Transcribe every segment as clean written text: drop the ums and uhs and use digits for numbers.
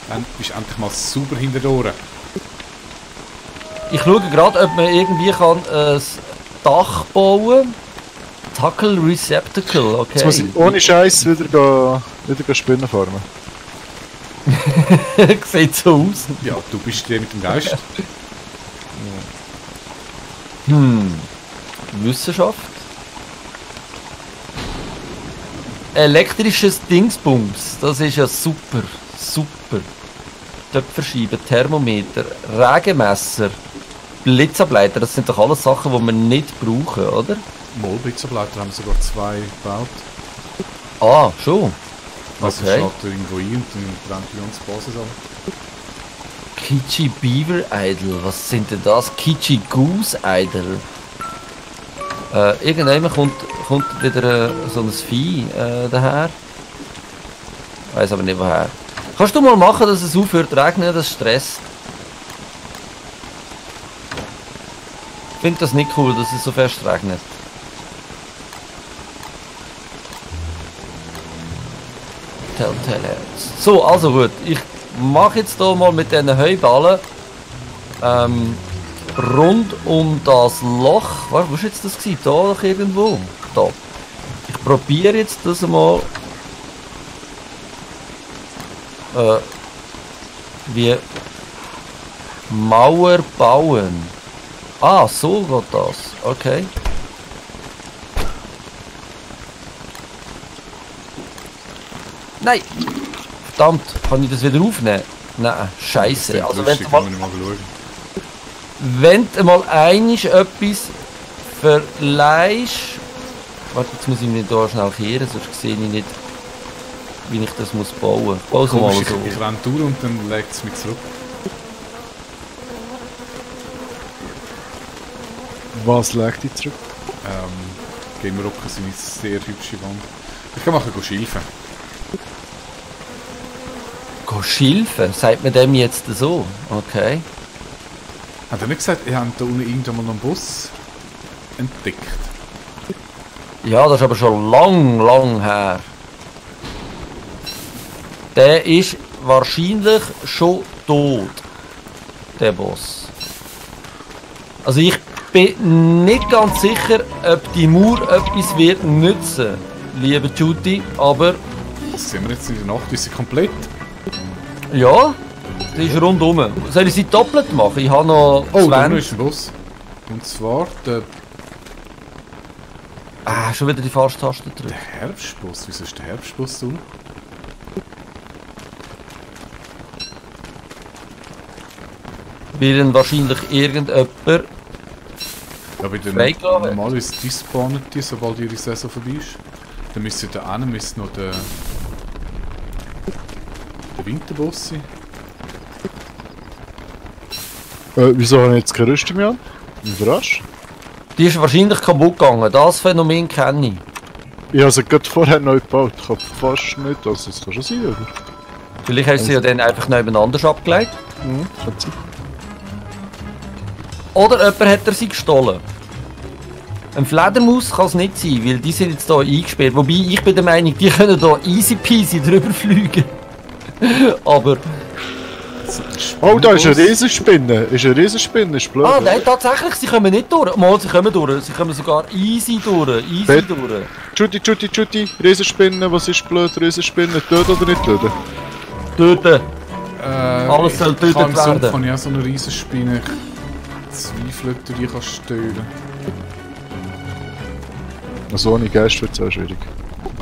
Dann bist du endlich mal sauber hinter den Ohren. Ich schaue gerade, ob man irgendwie kann ein Dach bauen. Tackle Receptacle, okay. Jetzt muss ich ohne Scheiß wieder Spinnen farmen. Sieht so aus. Ja, du bist der mit dem Geist. Wissenschaft. Elektrisches Dingsbums, das ist ja super. Super. Töpferscheibe, Thermometer, Regenmesser, Blitzableiter, das sind doch alles Sachen, die wir nicht brauchen, oder? Mal Blitzableiter haben sogar 2 gebaut. Ah, schon. Also Okay. schlägt er irgendwo ein und dann brennt die ganze Basis an. Kitschy Beaver Idol, was sind denn das? Kitschy Goose Idol. Irgendwann kommt wieder so ein Vieh daher. Ich weiss aber nicht woher. Kannst du mal machen, dass es aufhört zu regnen, das stresst. Ich finde das nicht cool, dass es so fest regnet. Telltale Heads. So, also gut. Ich mache jetzt hier mal mit diesen Heuballen rund um das Loch. Was war jetzt das gewesen? Da doch irgendwo? Da. Ich probiere jetzt das mal wie Mauer bauen. Ah, so geht das. Okay. Nein! Verdammt, kann ich das wieder aufnehmen? Nein, scheiße. Also wenn du mal, wenn du mal einisch etwas verleihst... Warte, jetzt muss ich mich hier schnell kehren, sonst sehe ich nicht, wie ich das muss bauen. Ich baue es mal so. Ich renne durch und dann legt es mich zurück. Was legt dich zurück? Gamerocken sind eine sehr hübsche Wand. Ich kann machen, schilfen. Schilfen? Sagt man dem jetzt so? Okay. Hat er nicht gesagt, ihr habt da unten irgendwann mal noch einen Bus entdeckt? Ja, das ist aber schon lang her. Der ist wahrscheinlich schon tot, der Boss. Also ich bin nicht ganz sicher, ob die Mauer etwas wird nützen, liebe Judy, aber... Das sehen wir jetzt in der Nacht, ist sie komplett? Ja, die ist rundum. Soll ich sie doppelt machen? Ich habe noch Oh, da 20. ist ein Bus. Und zwar der Schon wieder die Falschtaste drücken. Herbstbus. Wieso ist der Herbstbus da unten? Weil dann wahrscheinlich irgendjemand... Ja, bei den Freigelassen. normalerweise despawnen die, sobald ihre Saison vorbei ist. Dann müsste da einen noch der Winterbus sein. Wieso habe ich jetzt keine Rüstung mehr an? Überrascht. Die ist wahrscheinlich kaputt gegangen. Das Phänomen kenne ich. Ich habe sie gerade vorher neu gebaut. Ich habe fast nicht, also das kann schon sein, oder? Vielleicht hast du sie ja dann einfach nebeneinander abgelegt. Kann sein. Oder jemand hat er sie gestohlen. Ein Fledermaus kann es nicht sein, weil die sind jetzt hier eingesperrt. Wobei, ich bin der Meinung, die können hier easy peasy drüber fliegen. Aber... Oh, da ist eine Riesenspinne. Ist blöd. Ah, nein, tatsächlich, sie kommen nicht durch. Mal, sie kommen durch. Sie kommen sogar easy durch. Bet- durch. Judy, Riesenspinne, was ist blöd? Riesenspinne, töten oder nicht töten? Töten. Alles soll Ich getötet kann werden. ich auch so eine Riesenspinne. Ich zweifle, ob du die kannst stören. Also ohne Geist wird es auch schwierig.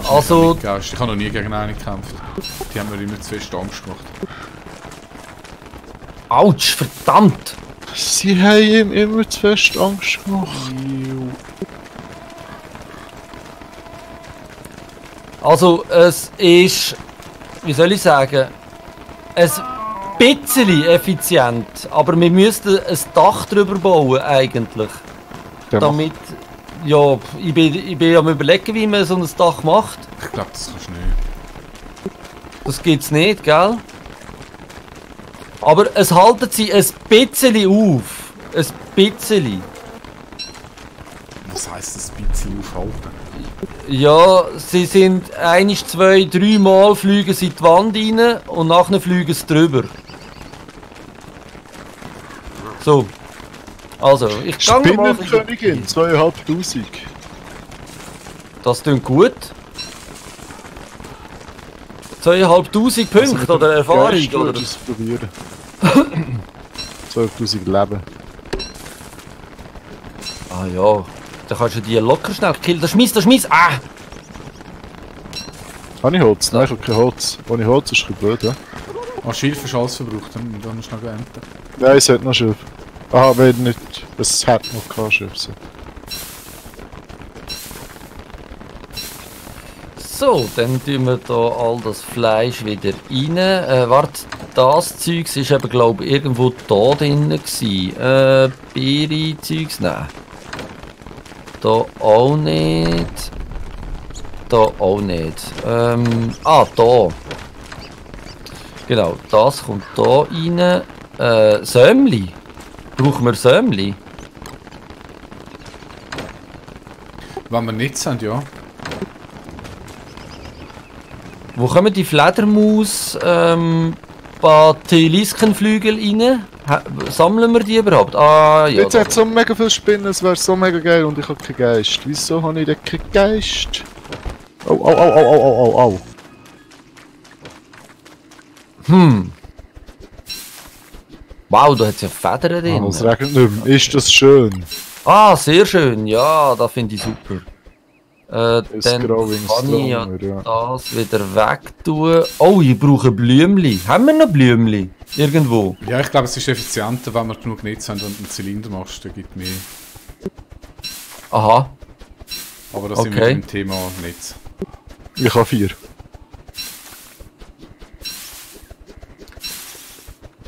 Also, Ich habe noch nie gegen einen gekämpft. Die haben mir immer zu fest Angst gemacht. ouch, verdammt. Sie haben ihm immer zu fest Angst gemacht. Also, es ist, wie soll ich sagen, ein bisschen effizient, aber wir müssten ein Dach drüber bauen eigentlich. Der Damit, ja, ich bin am überlegen, wie man so ein Dach macht. Ich glaube, das kannst du nicht. Das gibt's nicht, gell? Aber es haltet sie ein bisschen auf. Ein bisschen. Was heisst das ein bisschen aufhalten? Ja, sie sind 1, 2, 3 Mal fliegen sie in die Wand rein und nachher fliegen sie drüber. So. Also, ich gehe mal... Spinnenkönigin, 2500. Das klingt gut. 2500 Punkte oder Erfahrung, Geist oder? würde ich es probieren. 12.000 Leben. Ah ja, dann kannst du die locker schnell killen. Das schmiss! Ah! Habe ich Holz? Nein, ich habe kein Holz. Ohne Holz ist es ein bisschen blöd, ja? Ah, Schilf ist alles verbraucht, dann musst du noch ernten. Nein, es hat noch Schiff. Aha, wenn nicht. Es hat noch kein Schiff. So. So, dann tun wir da all das Fleisch wieder rein. Warte, das Zeugs ist eben, glaube ich, irgendwo da drinnen gewesen. Beere-Zeugs? Nein. Da auch nicht. Da auch nicht. Da. Genau, das kommt da rein. Sömli. Brauchen wir Sömli? Wenn wir nichts haben, ja. Wo kommen die Fledermaus Basiliskenflügel rein? Sammeln wir die überhaupt? Ah, ja. Jetzt hat es so mega viel Spinnen, es wäre so mega geil und ich habe keinen Geist. Wieso habe ich denn keinen Geist? Au. Wow, da hat es ja Federn drin. Ah, es regnet nicht mehr. Ist das schön? Ah, sehr schön. Ja, das finde ich super. Dann Growing kann ich ja Stronger, ja. das wieder wegtun. Oh, ich brauche Blümli. Haben wir noch Blümli? Irgendwo? Ja, ich glaube, es ist effizienter, wenn wir genug Netz haben und einen Zylinder machst, der gibt mehr. Aha. Aber da sind wir Okay. beim Thema Netz. Ich habe 4.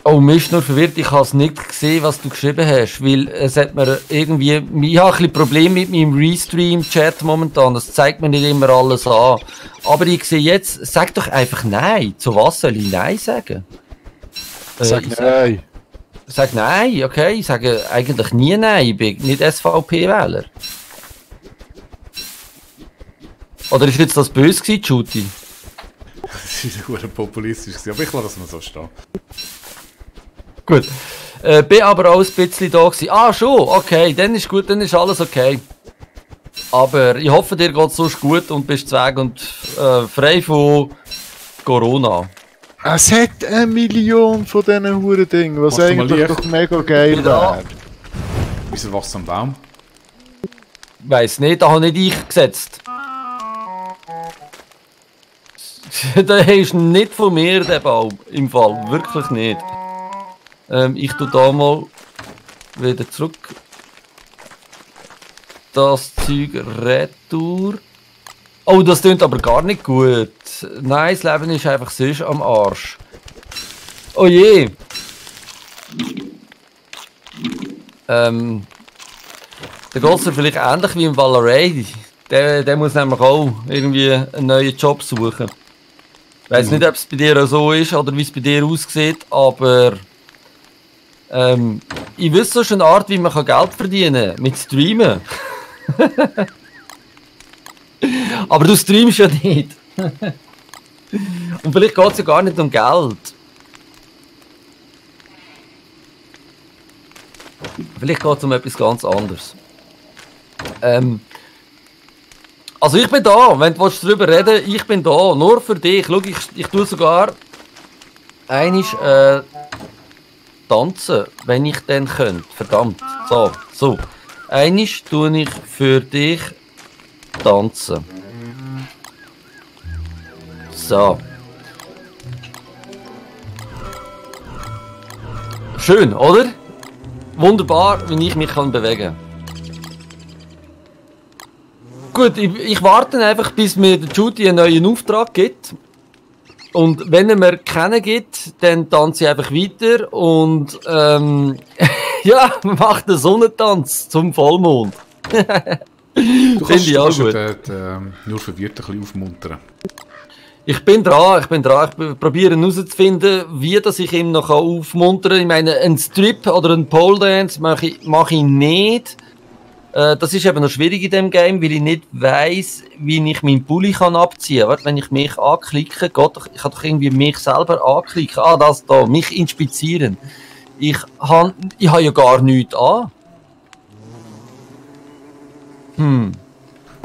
Oh, mir ist nur verwirrt, ich habe es nicht gesehen, was du geschrieben hast, weil es hat mir irgendwie... Ich habe ein bisschen Probleme mit meinem Restream-Chat momentan, das zeigt mir nicht immer alles an. Aber ich sehe jetzt, sag doch einfach Nein. Zu was soll ich Nein sagen? Sag Ich nein. sag Nein, okay, ich sage eigentlich nie Nein, ich bin nicht SVP-Wähler. Oder ist jetzt das böse gewesen, Juti? Das ist ein populistisch, aber ich lasse das mal so stehen. Gut. Bin aber auch ein bisschen da gewesen. Ah, schon, okay, dann ist gut, dann ist alles okay. Aber ich hoffe, dir geht es sonst gut und bist weg und frei von Corona. Es hat 1 Million von diesen Huren-Dingen, was Machst du mal eigentlich Licht? doch mega geil Ja. wäre. Wieso wachst du am Baum? Weiss nicht, da habe nicht ich gesetzt. Der ist nicht von mir, der Baum. Im Fall, wirklich nicht. Ich tue da mal wieder zurück. Das Zeug retour. Oh, das klingt aber gar nicht gut. Nein, das Leben ist einfach sonst am Arsch. Oh je. Da geht es vielleicht ähnlich wie im Valorant. Der muss nämlich auch irgendwie einen neuen Job suchen. Ich weiss nicht, ob es bei dir auch so ist oder wie es bei dir aussieht, aber ich wüsste schon eine Art, wie man Geld verdienen kann. Mit Streamen. Aber du streamst ja nicht. Und vielleicht geht es ja gar nicht um Geld. Vielleicht geht es um etwas ganz anderes. Also ich bin da, wenn du darüber reden willst, ich bin da, nur für dich. Schau, ich tue sogar einmal tanzen, wenn ich dann könnte. Verdammt. So. Einmal tue ich für dich tanzen. So. Schön, oder? Wunderbar, wie ich mich bewegen kann. Gut, ich warte einfach, bis mir der Judy einen neuen Auftrag gibt. Und wenn er mir keinen gibt, dann tanze ich einfach weiter und ja, macht einen Sonnentanz zum Vollmond. Du Finde ich auch gut. Nur verwirrt ein bisschen aufmuntern. Ich bin dran. Ich probiere herauszufinden, wie dass ich ihm noch aufmuntern kann. Ich meine, einen Strip oder einen Pole Dance mache ich nicht. Das ist eben noch schwierig in dem Game, weil ich nicht weiss, wie ich meinen Pulli kann abziehen kann. Warte, wenn ich mich anklicke, ich kann doch irgendwie mich selber anklicken. Ah, das da, mich inspizieren. Ich habe ja gar nichts an.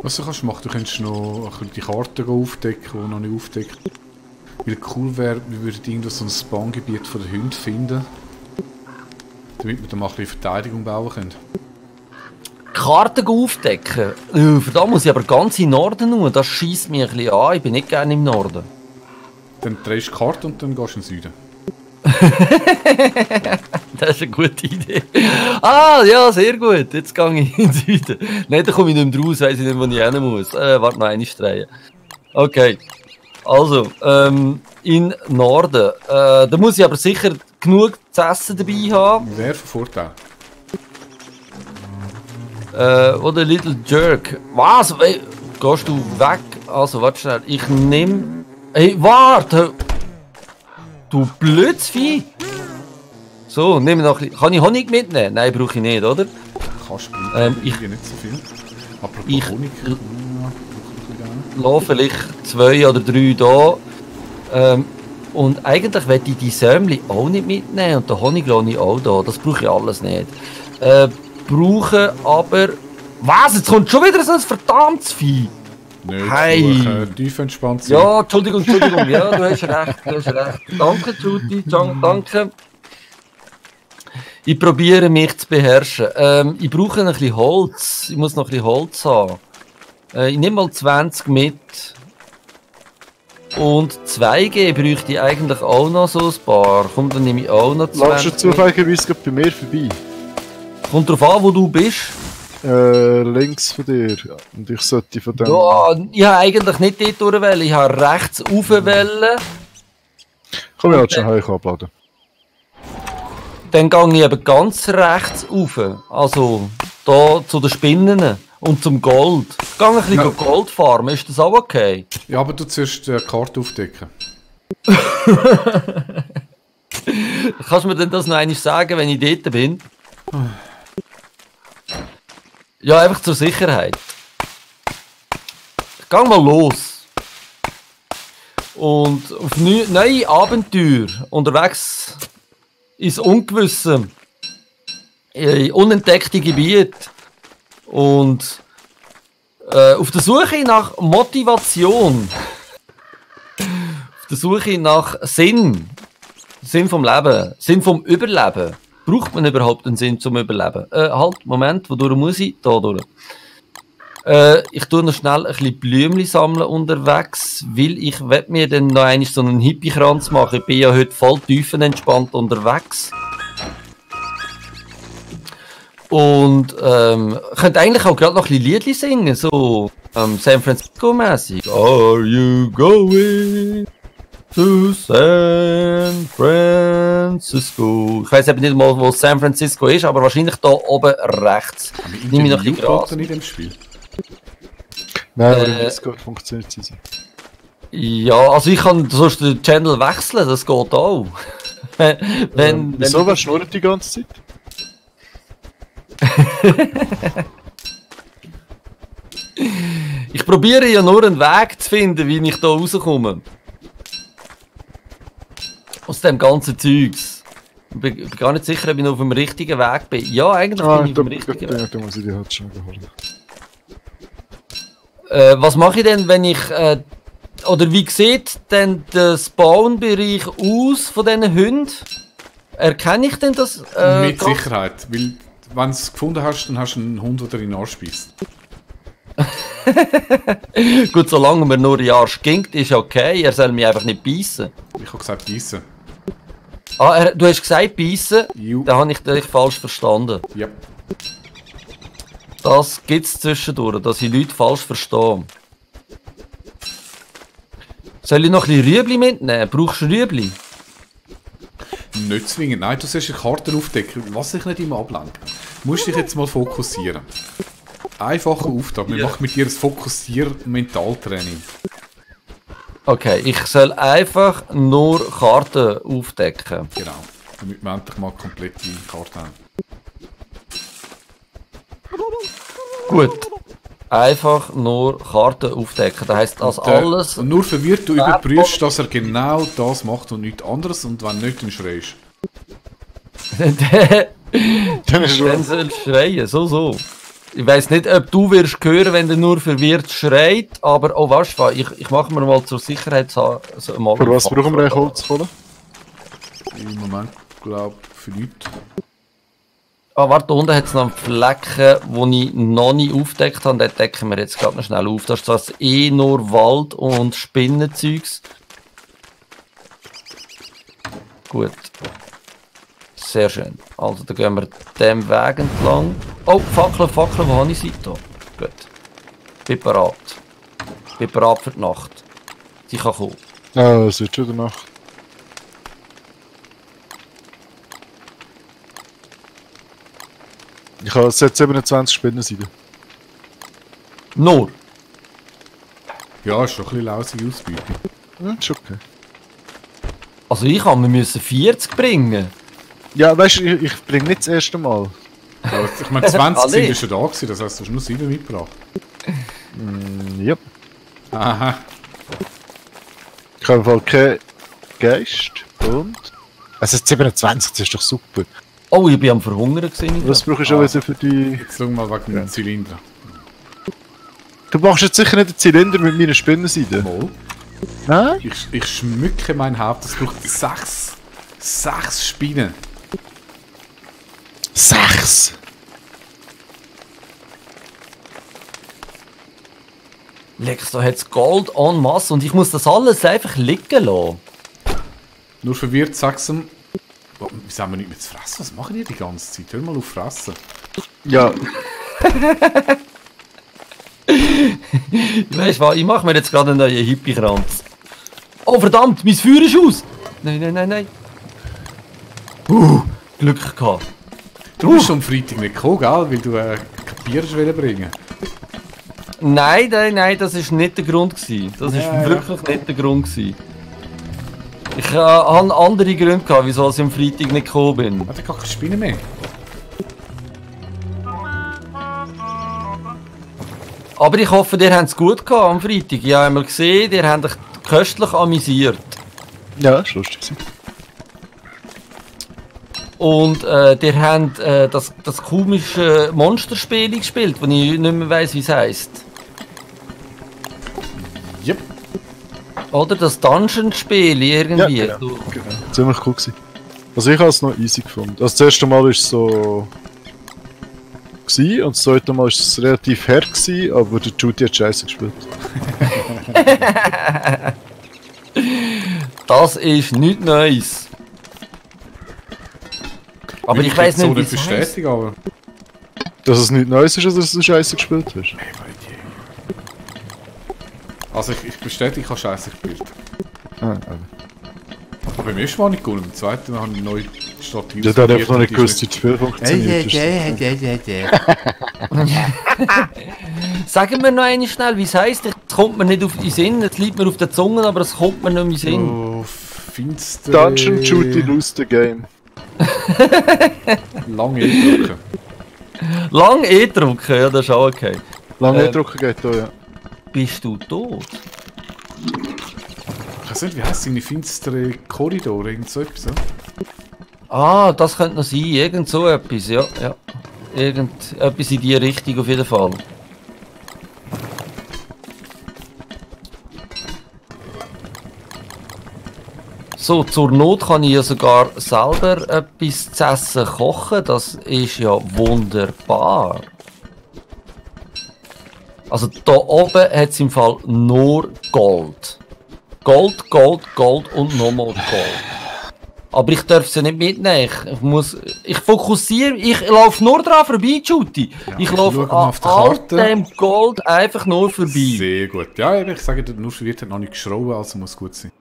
Was du kannst machen, du könntest noch die Karte aufdecken, die noch nicht aufdeckt. Weil cool wäre, wir würden irgendwo so ein Spawngebiet von den Hunden finden. Damit wir dann mal ein bisschen Verteidigung bauen können. Karten aufdecken? Für da muss ich aber ganz in den Norden nur. Das schießt mich ein bisschen an. Ich bin nicht gerne im Norden. Dann drehst du die Karte und dann gehst du in den Süden. Das ist eine gute Idee. Ah, ja, sehr gut. Jetzt gehe ich in den Süden. Nein, da komme ich nicht mehr raus, weiss ich nicht, wo ich hin muss. Warte noch einmal drehen. Okay. Also, in Norden. Da muss ich aber sicher genug zu essen dabei haben. Wäre von Vorteil. Oder Little Jerk. Was? Gehst du weg? Also, warte schnell. Ich nehme... Hey, warte! Du blödes Vieh! So, nehme noch ein bisschen... Kann ich Honig mitnehmen? Nein, brauche ich nicht, oder? Kannst du nicht so viel. Apropos Ich Honig. lasse vielleicht 2 oder 3 da. Und eigentlich möchte ich die Sämli auch nicht mitnehmen und den Honig lasse ich auch da. Das brauche ich alles nicht. Brauche aber... Was? Jetzt kommt schon wieder so ein verdammtes Vieh! Nicht Hey. tief entspannt sein. Ja, Entschuldigung. Ja, du hast recht. Danke, Judy. Danke. Ich probiere mich zu beherrschen. Ich brauche ein bisschen Holz. Ich muss noch ein bisschen Holz haben. Ich nehme mal 20 mit. Und 2G bräuchte ich eigentlich auch noch so ein paar. Komm, dann nehme ich auch noch 20 Laufst du zufälligerweise gerade bei mir vorbei? Kommt drauf an, wo du bist. Links von dir. Und ich sollte von dem... Ja, ich habe eigentlich nicht dort durchwählen. Ich habe rechts raufwählen. Komm, ich halt schon heim abladen. Dann gehe ich eben ganz rechts rauf. Also, da zu den Spinnen und zum Gold. Ich gehe ein bisschen Gold farmen. Ist das auch okay? Ja, aber du zuerst die Karte aufdecken. Kannst du mir denn das noch einmal sagen, wenn ich dort bin? Ja, einfach zur Sicherheit. Ich gehe mal los. Und auf neue Abenteuer unterwegs ins Ungewisse. In unentdeckte Gebiete. Und auf der Suche nach Motivation. Auf der Suche nach Sinn. Sinn vom Leben. Sinn vom Überleben. Braucht man überhaupt einen Sinn zum Überleben? Halt, Moment, wodurch muss ich? Da durch. Ich tue noch schnell ein bisschen Blümchen sammeln unterwegs, weil ich mir dann noch einmal so einen Hippie-Kranz machen. Ich bin ja heute voll tiefenentspannt unterwegs. Und könnte eigentlich auch gerade noch ein bisschen Liedli singen, so San Francisco-mäßig. Are you going to San Francisco? Ich weiß eben nicht mal, wo San Francisco ist, aber wahrscheinlich da oben rechts. Nehme ich noch ein bisschen Gras. in dem Spiel. Nein, aber im Discord funktioniert es. Ja, also ich kann sonst den Channel wechseln, das geht auch. Wieso, wer schnurrt die ganze Zeit? Ich probiere ja nur einen Weg zu finden, wie ich da rauskomme. Aus dem ganzen Zeugs. Ich bin gar nicht sicher, ob ich noch auf dem richtigen Weg bin. Ja, eigentlich bin ich auf dem richtigen Weg. Da muss ich die halt schon holen. Was mache ich denn, wenn ich... oder wie sieht denn der Spawnbereich aus von diesen Hunden? Erkenne ich denn das? Mit Sicherheit, weil wenn du es gefunden hast, dann hast du einen Hund, der in den Arsch beißt. Gut, solange mir nur in Arsch gingt, ist okay. Er soll mich einfach nicht beißen. Ich habe gesagt beißen. Ah, du hast gesagt beißen? Ju. Da habe ich dich falsch verstanden. Ja. Das gibt es zwischendurch, dass ich Leute falsch verstehe. Soll ich noch ein bisschen Rüebli mitnehmen? Brauchst du Rüebli? Nicht zwingend. Nein, du sollst eine Karte aufdecken, was dich nicht immer ablenkt. Du musst dich jetzt mal fokussieren. Einfacher Auftrag. Wir machen mit dir ein Fokussier-Mentaltraining. Okay, ich soll einfach nur Karten aufdecken. Genau. Damit wir endlich mal komplett die Karte haben. Gut. Einfach nur Karten aufdecken. Das heisst, das alles... Und nur verwirrt, du überprüfst, dass er genau das macht und nichts anderes. Und wenn nicht, dann schreist Dann ist Dann soll er schreien, so. Ich weiss nicht, ob du wirst hören, wenn er nur verwirrt schreit, aber oh weißt du, ich mache mir mal zur Sicherheit so mal... Für was brauchen wir eigentlich Holzkohle? Im Moment, glaube ich, für nichts. Ah, warte, da unten hat es noch einen Flecken, den ich noch nicht aufgedeckt habe. Den decken wir jetzt gerade noch schnell auf. Das ist das nur Wald und Spinnenzeugs. Gut. Sehr schön. Also, dann gehen wir dem Weg entlang. Oh, Fackeln, wo habe ich sie da? Gut. Bin bereit. Bin bereit für die Nacht. Sie kann kommen. Ah, es wird schon der Nacht. Ich habe jetzt 27 Spinnenseiten. Nur. Ja, ist schon ein bisschen lausige Ausbeute. Ja, ist okay. Also, wir müssen 40 bringen. Ja, weißt du, ich bringe nicht das erste Mal. Ja, ich meine, 20 Alle. sind ja schon da gewesen, das heisst, du hast nur 7 mitgebracht. Ja. Aha. Ich habe im Fall keinen Geist. Und? Es ist 27, das ist doch super. Oh, ich bin am Verhungern gesehen. Was brauchst du schon wieder für die... Jetzt schau mal wegen dem Zylinder. Du machst jetzt sicher nicht den Zylinder mit meiner Spinnenseite. Mal. Nein? Ich schmücke mein Haupt, das braucht 6 Spinnen. 6! Lex, da hat's Gold en masse und ich muss das alles einfach liegen lassen. Nur verwirrt sagst du, oh, wieso haben wir nicht mehr zu fressen? Was machen die die ganze Zeit? Hör mal auf fressen. Ja, Weißt du was, ich mache mir jetzt gerade einen neuen Hippie-Kranz. Oh verdammt, mein Feuer ist aus! Nein. Glück gehabt. Du bist am Freitag nicht gekommen, gell? Weil du Bier bringen. Nein, das ist nicht der Grund gewesen. Das ist Ja. wirklich nicht der Grund gewesen. Ich habe andere Gründe gehabt, wieso ich am Freitag nicht gekommen bin. Hat er gar keine Spinnen mehr? Aber ich hoffe, ihr habt es gut gehabt am Freitag. Ich habe einmal gesehen, ihr habt euch köstlich amüsiert. ja, ist lustig. Und ihr habt das komische Monsterspiel gespielt, das ich nicht mehr weiss, wie es heisst. Yep. Oder das Dungeon-Spiel irgendwie. Ja, genau. Ziemlich cool gewesen. Also ich habe es noch easy gefunden. Also das erste Mal war es so... und das zweite Mal war es relativ hart gewesen, aber der Judy hat scheiße gespielt. Das ist nichts Neues. Aber Will ich weiss jetzt nicht, wie so es heisst. bestätigen, aber... Dass es nicht Neues ist, dass du scheiße gespielt hast. Also ich bestätige, ich habe scheiße gespielt. Ah, Aber beim ersten Mal nicht gut, beim zweiten Mal habe ich eine neue Strategie. ja, der hat einfach noch nicht gewusst, wie das Spiel funktioniert. Sagen wir noch einmal schnell, wie es heisst. Es kommt mir nicht auf den Sinn. Es liegt mir auf der Zunge, aber es kommt mir nicht in den Sinn. Oh, finster... Dungeon Judy lose the game. Lange drücken. Lang drücken, ja, das ist auch okay. Lange drucken geht da, ja. Bist du tot? Ich weiß nicht, wie heisst seine finstere Korridore, irgend so etwas, ja? Ah, das könnte noch sein. Irgend so etwas, ja. Etwas in die Richtung auf jeden Fall. So, zur Not kann ich ja sogar selber etwas zu essen kochen. Das ist ja wunderbar. Also da oben hat es im Fall nur Gold. Gold und nochmal Gold. Aber ich darf sie nicht mitnehmen. Ich fokussiere, ich laufe nur dran vorbei, Judy. Ja, ich schau laufe mal an auf der all Karte. dem Gold einfach nur vorbei. Sehr gut. Ja, ich sage dir, nur wird noch nicht geschrauben, also muss gut sein.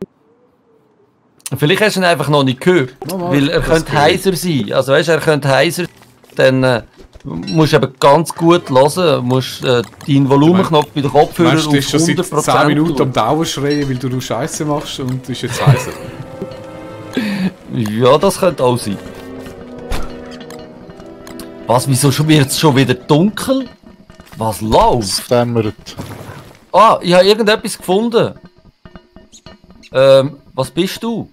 Vielleicht hast du ihn einfach noch nicht gehört. Mal, Weil er das könnte gehört. heiser sein. Also weißt du, er könnte heiser sein. Dann musst du eben ganz gut hören. Musst deinen Volumenknopf bei den Kopfhörern Meinst auf du, du bist schon seit 10 Minuten tun. am Dauer schreien, weil du Scheiße machst und ist jetzt heiser? Ja, das könnte auch sein. Was, wieso wird es schon wieder dunkel? Was läuft? Es dämmert. Ah, ich habe irgendetwas gefunden. Was bist du?